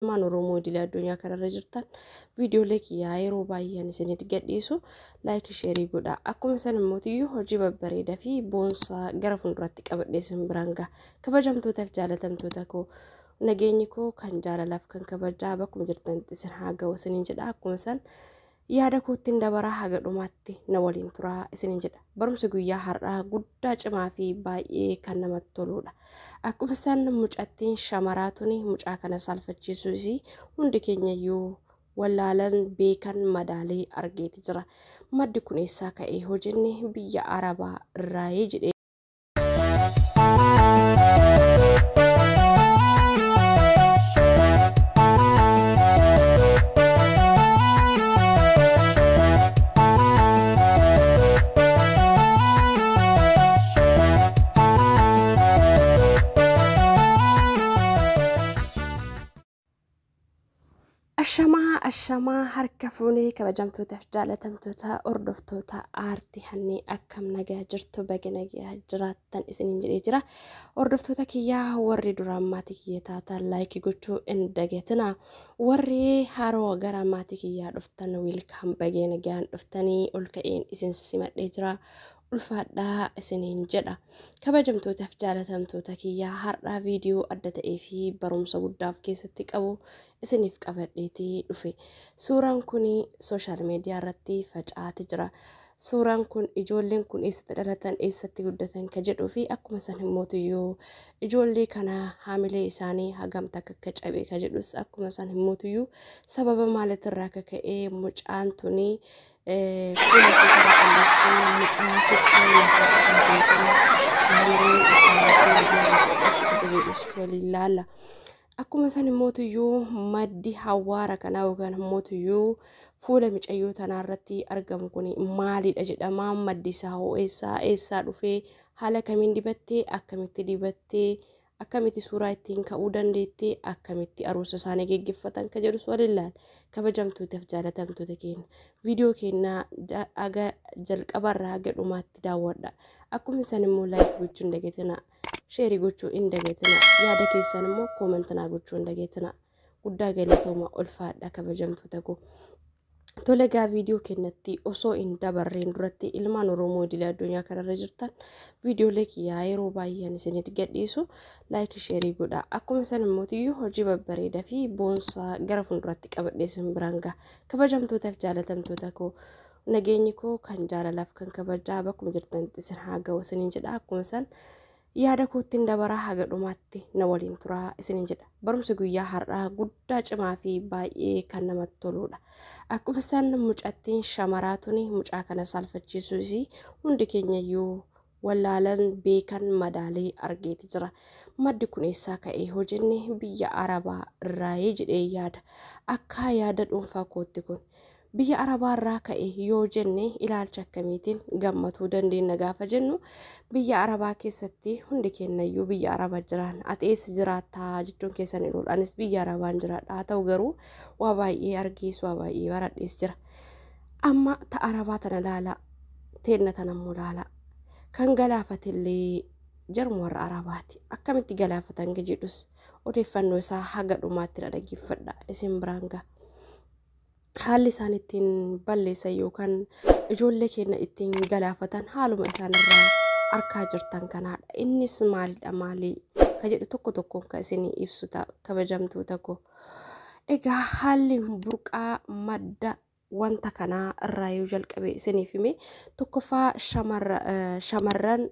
Ilmaan Oromoo idilee addunyaa kanarra jirtan, viidiyoolee kiyyaa yeroo baay'een isinitti gadhiisu like, share godha. Akkuma san immoo hojii babbareedaa fi boonsaa gara fuulduraatti qabadhee isin biraan gaha. Kabajamtootaaf jaalatamtoota koo, nageenyi koo kan jaalalaaf kan kabajaa bakkuma jirtanitti isin haa ga'u isiniin jedha. Akkuma san yaada koottiin dabaraa, haga dhumaatti na waliin turaa isiniin jedha. Barumsi guyyaa har'aa guddaa, cimaa fi baay'ee kan namatti toludha. Akkuma san mucattiin shamaraa tuni mucaa kana saalfachiisuu isii hundi keenya iyyuu wallaalan beekan madaalee argeeti jira. Maddi kun eessaa ka'ee hojjenne, biyya Arabaa irraayee jedhee. Ashamaa, ashamaa, harka fuunee kabajamtootaaf jaalatamtoota hordoftoota aartii hannee, akkam nagaa jirtu? Baga nagaa jiraattan isiniin jedhee jira. Hordoftoota kiyyaa, warri duraan maatii kiyya taatan like gochuu hin dagatina. Warri haroo gara maatii kiyyaa dhuftan, welcome, baga nagaan dhuftanii, ol ka'een isin simadhee jira. Ulfaadhaa isiniin jedha. Kabajamtootaaf jaalatamtoota kiyyaa, har'aa viidiyoo adda ta'ee fi barumsa guddaa of keessatti qabu isiniif qabadheetii dhufe. Suuraan kun social media irratti faca'aati jira. Suuraan kun ijoolleen kun eessatti dhalatan, eessatti guddatan ka jedhuu fi akkuma san himmootuyyuu ijoollee kana haamilee isaanii hagam takka akka cabe ka jedhus, akkuma san himmootuyyuu sababa maalitirraa akka ka'ee mucaan tuni fuula keessa qal'attee mucaa xiqqoo lafa haamilee isaanii jedhus waliin laalla. Akkuma san immootuyyuu maddi hawaara kanaa yookaan immootuyyuu fuula micayyoo tanaa irratti argamu kun maalidha jedhama? Maddi isaa hoo eessaa eessaa dhufee? Haala kamiin dibattee? Akkamitti dibattee? Akkamitti suuraa ittiin ka'uu dandeettee? Akkamitti aruusa isaanii geggeeffatan ka jedhus waliin laala. Kabajamtootaaf jaalatamtoota keenya, viidiyoo keenya haga jalqabarraa haga dhumaatti daawwadha. Akkuma san immoo like gochuu hin dagatina. Share gochuu hin dagatina. Yaada keessan immoo comment naa gochuu hin dagatina. Guddaa galatooma, ulfaadha kabajamtoota koo. Tole egaa, viidiyoo keenyatti osoo hin dabarreen duratti, ilmaan Oromoo idilee addunyaa kanarra jirtan, viidiyoolee kiyyaa yeroo baay'een isinitti gadhiisu like, share godha. Akkuma san immootiyyuu hojii babbareedaa fi boonsaa gara fuulduraatti qabadhee isin biraan gaha. Kabajamtootaaf jaalatamtoota koo, nageenyi koo kan jaalalaaf kan kabajaa bakkuma jirtanitti isin haa ga'u isiniin jedha. Akkuma san yaada koottiin dabaraa, haga dhumaatti na waliin turaa isiniin jedha. Barumsi guyyaa har'aa guddaa, cimaa fi baay'ee kan namatti toludha. Akkuma san mucattiin shamaraa tuni mucaa kana saalfachiisuu isii hundi keenya iyyuu wallaalan beekan madaalee argeeti jira. Maddi kun eessaa ka'ee hojjenne, biyya Arabaa irraayee jedhee yaada. Akka yaada dhuunfaa kootti kun biyya Arabaa irraa ka'e yoo jenne ilaalcha akkamiitiin gammatuu dandeenya gaafa jennu, biyya Arabaa keessatti hundi keenyayyuu biyya Arabaa jiraan. Ati eessa jiraattaa jechuun keessan hin oolu. Anis biyya Arabaan jiraadha. Haa ta'u garuu waa baay'ee argees, waa baay'ee baradhees jira. Amma ta Arabaa tana laalaa, teenna tana immoo laalaa. Kan galaafatellee jaruma warra Arabaati. Akkamitti galaafatan jedhus odeeffannoo isaa haga dhumaatti dhaggeeffadha, isin biraan gaha. Haalli isaan ittiin balleessan yookaan ijoollee keenya ittiin galaafatan haaluma isaan irraa arkaa jirtan kanaadha. Innis maalidha, maalii ka jedhu tokko tokkoon kan isinii ibsu ta'a, kabajamtoota koo. Egaa haalli burqaa madda wanta kanaa irraa yoo jalqabe isiniif hime, tokkoffaa shamarran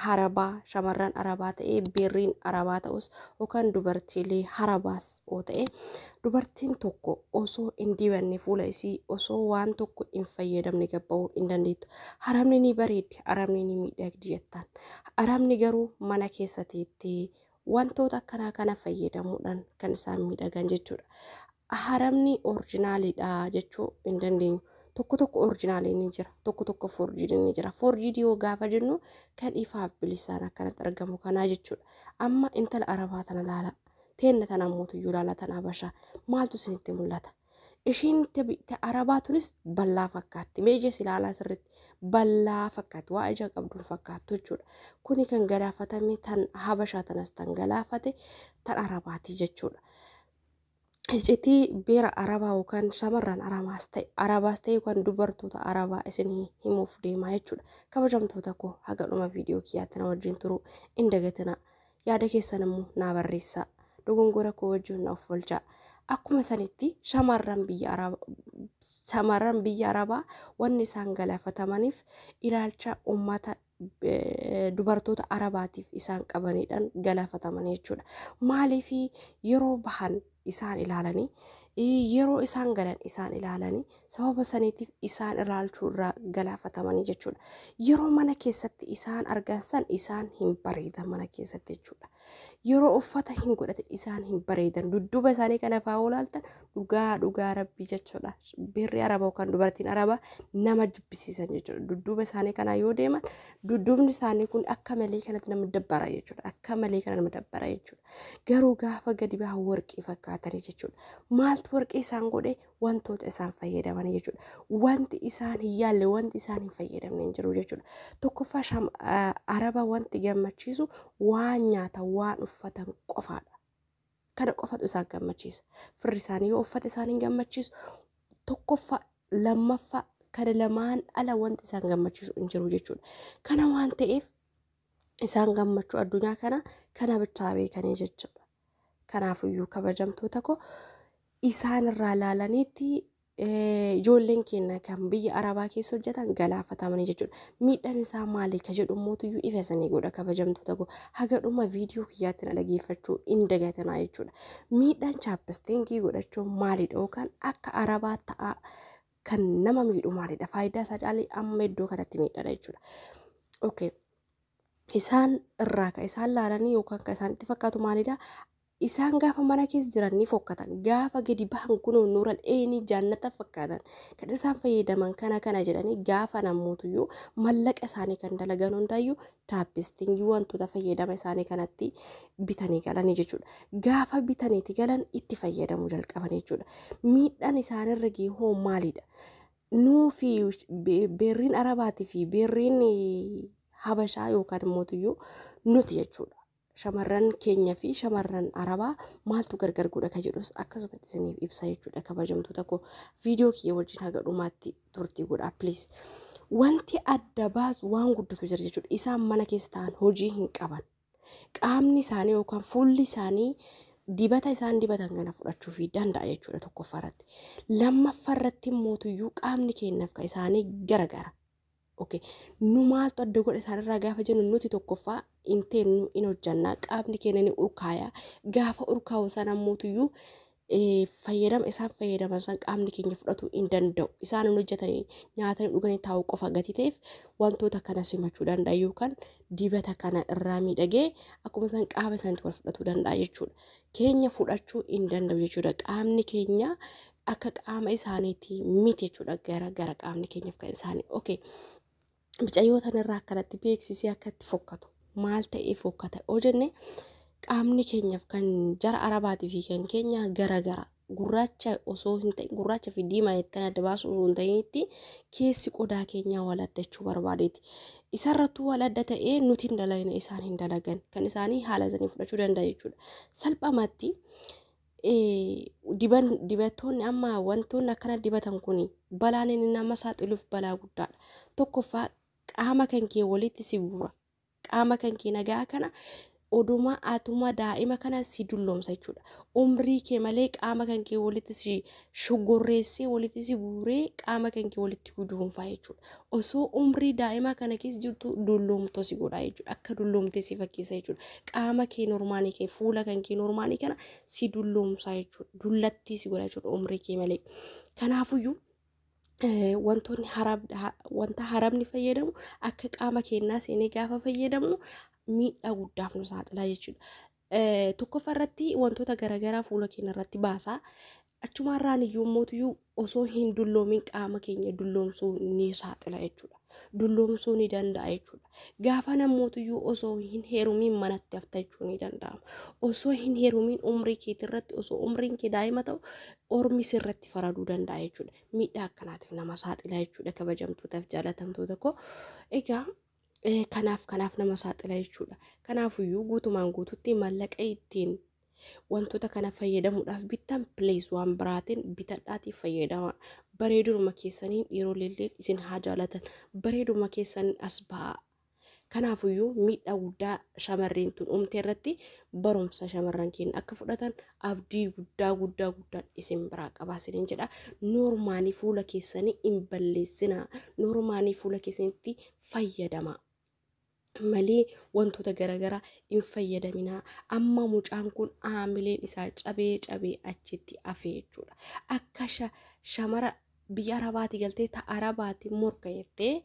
Arabaa, shamarran Arabaa ta'ee, beerriin Arabaa ta'us yookaan dubartiilee Arabaas yoo ta'e, dubartiin tokko osoo hin dibanne fuula isii, osoo waan tokko hin fayyadamne gabba'uu hin dandeettu. Arabni ni bareeddi, Arabni ni miidhagdi jettaan. Arabni garuu mana keessa teettee wantoota akkanaa kana fayyadamuudhaan kan isaan miidhagan jechuudha. Arabni originaliidha jechuu hin dandeenyu. Tokko tokko originaliin ni jira, tokko tokko forgediin ni jira. Forged yoo gaafa jennu kan ifaaf bilisaan akkanatti argamu kanaa jechuudha. Amma intala Arabaa tana laala. Teenna tana mootuyyuu laala, tana Habashaa. Maaltu isinitti mul'ata? Ishiin Arabaa tunis bal'aa fakkaatti. Mee ija ilaalaa sirriitti, bal'aa fakkaatti. Waa ija qabduun fakkaattu jechuudha. Kuni kan galaafatame tan Habashaa tanas tan galaafate tan Arabaati jechuudha. Iccitii beera Arabaa yookaan shamarran Arabaas ta'e yookaan dubartoota Arabaa isinii himuuf deemaa jechuudha. Kabajamtoota koo, haga dhuma viidiyoo kiyyaatti na wajjin turuu hin dagatinaa. Yaada keessan immoo naa barreessaa. Dogongora koo wajjin na of oolchaa. Akkuma sanitti shamarran biyya Arabaa wanni isaan galaafatamaniif ilaalcha uummata dubartoota Arabaatiif isaan qabaniidhaan galaafataman jechuudha. Maaliif? Yeroo bahan isaan ilaalanii, yeroo isaan galan isaan ilaalanii, sababa saniitiif isaan ilaalchuu irraa galaafatamanii jechuudha. Yeroo mana keessatti isaan argan san isaan hin bareedan mana keessatti jechuudha. Yeroo uffata hin godhatin isaan hin bareedan. Dudduuba isaanii kana fa'aa olaaltan, dhugaa dhugaa rabbii jechuudha. Beerri Arabaa yookaan dubartiin Arabaa nama jibbisiisan jechuudha. Dudduuba isaanii kana yoo deeman, dudduubni isaanii kun akka malee kanatti nama dabbara jechuudha. Akka malee kana nama dabbara jechuudha. Garuu gaafa gadi bahan warqii fakkaatanii jechuudha. Maaltu warqii isaan godhe? Wantoota isaan fayyadaman jechuudha. Wanti isaan hin yaalle, wanti isaan hin fayyadamne hin jiru jechuudha. Tokkoffaa, Araba wanti gammachiisu waan nyaatan, waan uffatan qofaadha. Kana qofatu isaan gammachiisa. Firri isaanii yoo uffata isaan hin gammachiisu tokkoffaa, lammaffaa kana lamaan ala wanti isaan gammachiisu hin jiru jechuudha. Kana waan ta'eef isaan gammachuu addunyaa kana kana bichaa beekanii jechuudha. Kanaafiyyuu kabajamtoota koo, isaan irraa laalaniitti ijoolleen keenya kan biyya Arabaa keessa hojjetan galaafatamanii jechuudha. Miidhaan isaa maali ka jedhu mootuyyuu ifa sanii godha. Kabajamtoota koo, haga dhuma viidiyoo kiyyaatti na dhageeffachuu hin dagatinaa jechuudha. Miidhaan chapstickii godhachuu maalidha, yookaan akka Arabaa ta'aa kan nama miidhu maalidha? Faayidaa isaa caalee amma iddoo kanatti miidhadha jechuudha. Okay. Isaan irraa ka isaan laalanii yookaan ka isaanitti fakkaatu maalidha? Isaan gaafa mana keessa jiran ni fokkatan. Gaafa gadi bahan kunoo nuural eenii jaannata fakkaatan. Kan isaan fayyadaman kana kana jedhanii gaafa namootuyyuu mallaqa isaanii kan dalagan hundaayyuu chapstickii wantoota fayyadama isaanii kanatti bitanii galanii jechuudha. Gaafa bitaniiti galan itti fayyadamuu jalqaban jechuudha. Miidhaan isaanirra gahee hoo maalidha? Nuu fi beerriin Arabaatii fi beerriin Habashaa yookaan immoo nuti jechuudha. Shamarran keenya fi shamarran Arabaa maaltu gargar godha ka jedhus akkasumatti isiniif ibsa jechuudha. Kabajamtoota koo, viidiyoo kiyya wajjin haga dhumaatti turtii godhaa, please. Wanti adda baasu waan guddatu jira jechuudha. Isaan mana keessa ta'an hojii hin qaban. Qaamni isaanii yookaan fuulli isaanii dibata isaan dibatan kana fudhachuu fi danda'a jechuudha tokkoffaa irratti. Lammaffaa irratti mootuyyuu qaamni keenyaaf kan isaanii garagara. Okay. Nu maaltu adda godha isaanirraa gaafa jennu, nuti tokkoffaa hin teennu, hin hojjannaa, qaamni keenya ni urkaaya. Gaafa urkaa'u sana mootuyyuu fayyadama isaan fayyadaman san qaamni keenya fudhatuu hin danda'u. Isaan hin hojjetanii, nyaatanii dhuganii taa'uu qofa gatii ta'eef wantoota kana simachuu danda'a yookaan dibata kana irraa miidhagee akkuma isaan qaama isaaniitti wal fudhatuu danda'a jechuudha. Keenya fudhachuu hin danda'u jechuudha. Qaamni keenya akka qaama isaaniitii miti jechuudha, gara gara qaamni keenyaaf kan isaanii. Okay. Mucayyoo tanarraa akkanatti beeksisee akkatti fokkatu maal ta'ee fokkata yoo jenne, qaamni keenyaaf kan jara Arabaatii fi kan keenya gara gara, gurraacha osoo hin ta'in, gurraacha fi diimaa jettanii adda baasuu osoo hin ta'initti, keessi qodaa keenyaa wal addachuu barbaadeeti. Isarrattuu wal adda ta'ee nuti hin dalagne, isaan hin dalagan, kan isaanii haala isaanii fudhachuu danda'a jechuudha. Salphamatti diban dibattoonni amma wantoonni akkana dibatan kun balaan inni nama saaxiluuf balaa guddaadha. Tokkoffaa, qaama kan kee walitti si guura. Qaama kan kee nagaa kana oduma atuma daa'ima kana si dulloomsa jechuudha. Umrii kee malee qaama kan kee walitti si shogorreessee, walitti si guuree, qaama kan kee walitti guduunfaa jechuudha. Osoo umrii daa'ima kana keessa jirtu dulloomtoo si godha jechuudha. Akka dulloomtee si fakkeessa jechuudha. Qaama kee normalii kee, fuula kan kee normalii kana si dulloomsa jechuudha. Dullattii si godha jechuudha umrii kee malee. Kanaafuyyuu wantoonni wanta harabni fayyadamu akka qaama keenyaa seenee gaafa fayyadamnu miidhaa guddaaf nu saaxila jechuudha. Tokkoffaa irratti wantoota garaagaraa fuula keenya irratti baasaa. Achumaarraan iyyuu mootuyyuu osoo hin dulloomin qaama keenya dulloomsuu ni saaxila jechuudha. Dulloomsuu ni danda'a jechuudha. Gaafa namootuyyuu osoo hin heerumiin manatti hafta jechuu ni danda'ama. Osoo hin heerumiin umrii keetii irratti, osoo umriin kee daa'ima ta'u, ormi sirratti faraduu danda'a jechuudha. Miidhaa akkanaatiif nama saaxila jechuudha, kabajamtootaaf jaalatamtoota koo. Egaa kanaaf nama saaxila jechuudha. Kanaafuyyuu guutumaan guututti mallaqa ittiin Wantoota kana fayyadamuudhaaf bittan please waan biraatiin bitadhaatii fayyadama. Bareeduma keessaniin dhiiroleen isin haa jaalatan. Bareeduma keessaniin as ba'aa. Kanaafiyyuu miidhaa guddaa shamarreen tun uumte irratti barumsa shamarran keenya akka fudhatan abdii guddaa guddaa guddaan isin biraa qabaa isiniin jedha. Noormaanii fuula keessanii hin balleessinaa. Noormaanii fuula keessanitti fayyadamaa. Malee wantoota garaagaraa hin fayyadaminaa. Amma mucaan kun aamileen isaa cabee cabee achitti hafee jechuudha. Akka shamara biyya Arabaati galtee ta Arabaati morka jettee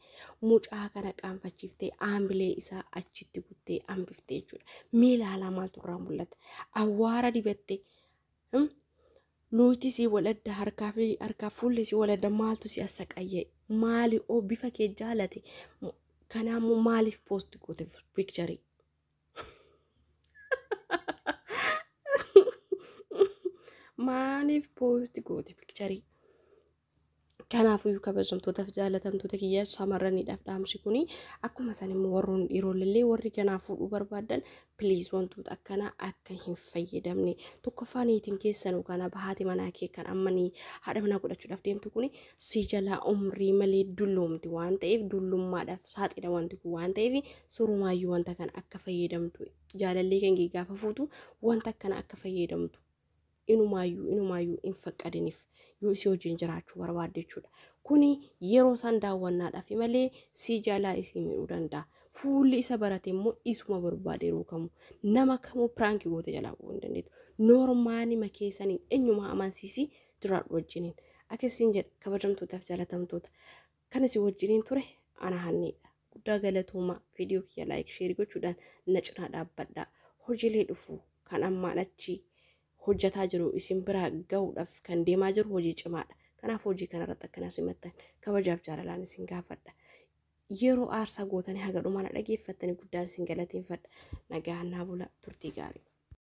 mucaa kana qaanfachiiftee aamilee isaa achitti guttee hambiftee jechuudha. Mee ilaalaa maaltu irraa mul'ata? Awwaara dibattee luuti sii waladda harkaa fi harkaa fuulli sii waladda maaltu si assaqayyee maali oo bifa kee jaalate kanaammoo maaliif poosti goote piikcharii? Maaliif poosti goote piikcharii? Kanaafuu kabajamtootaaf jaalatamtoota kiyya shamarraniidhaaf dhaamsi kuni akkuma isaan immoo warroon dhiirollee warri ganaa fuudhuu barbaadan please wantoota akkanaa akka hin fayyadamne. Tokkoffaa niitiin keessan yookaan haati manaa kee kan amma ni haadha manaa godhachuudhaaf deemtu kuni si jalaa umrii malee dulloomti waan ta'eef dullummaadhaaf saaxila wanti kun waan ta'eef surumaayyuu wanta kana akka fayyadamtu jaalallee kan kee gaafa fuutu wanta akkana akka fayyadamtu inumaayyuu inumaayyuu hin faqqadiniif yoo isii wajjin jiraachuu barbaadde jechuudha. Kuni yeroo isaan daawwannaadhaaf malee si jalaa isii miidhuu danda'a. Fuulli isa barate immoo isuma barbaade yeroo kamuu nama kamuu piraankii goote jalaa bu'uu hin dandeettu. Noormaanii makeessaniin eenyumaa amansiisii jiraadhu wajjiniin. Akkasiin jedha kabajamtootaaf jaalatamtoota. Kan isin wajjiniin ture ana hanneedha. Guddaa galatoomaa viidiyoo kiyya laayik sheerii gochuudhaan na cinaa dhaabbadhaa. Hojiilee dhufu kan ammaan achi hojjetaa jiru isin biraa gahuudhaaf kan deemaa jiru hojii cimaadha. Kanaaf hojii kanarratti akkana simattan kabajaaf jaalalaan isin gaafadha. Yeroo aarsaa gootanii haga dhumaa na dhageeffattanii guddaan isin galateeffadha. Nagaan naa bula turtii gaarii.